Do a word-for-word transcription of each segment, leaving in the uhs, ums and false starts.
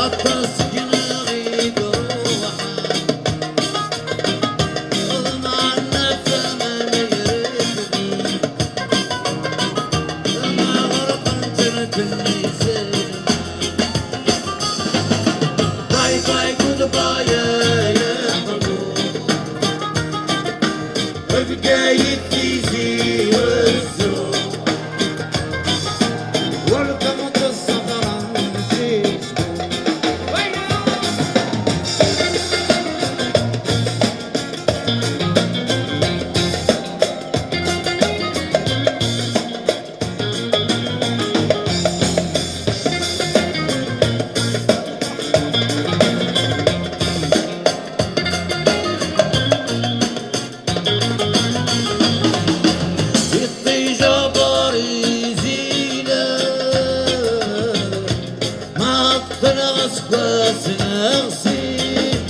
Aṭas gneɣ i iruḥen, ḍemɛen ɣef aman irekben, ma ɣerqent medden izelman. Bye bye, goodbye, ay aqbur. Bgayet Tizi Wezzu. Welcome to San Francisco. Iṭij abar izilen, ma ṭṭneɣ aseggas neɣ sin.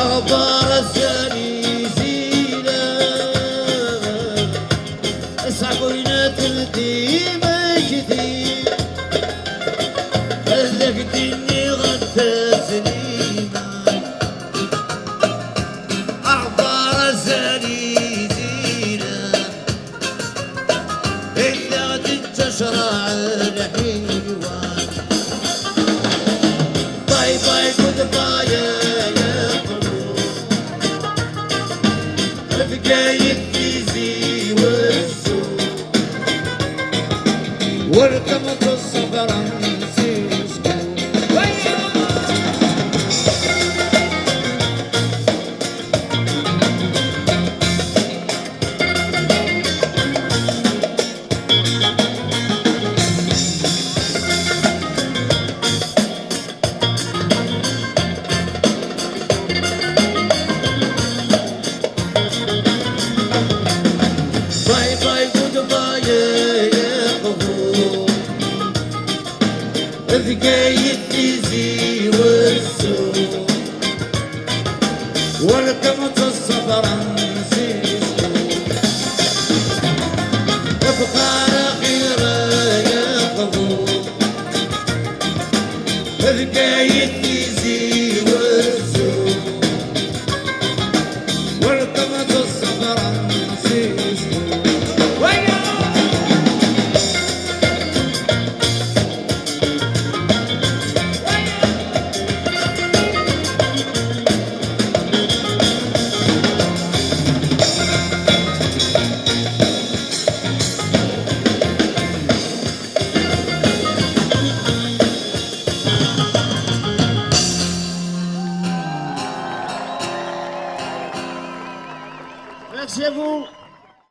Aɣbar azal izilen, aseɛbuyen ad teldi mekti. Ad ak-d-iniɣ a Dda Sliman, aɣbar azal izilen, illa d-ttacraɛ lḥiwan. Bye bye, goodbye, ay aqbur. Bgayet Tizi Wezzu. Welcome to San Francisco. Bye bye, goodbye, ay aqbur. Bgayet Tizi Wezzu. Welcome to San Francisco. Bqar axir, ay aqbur. Bgayet Tizi Wezzu. Welcome to San Francisco. Merci à vous.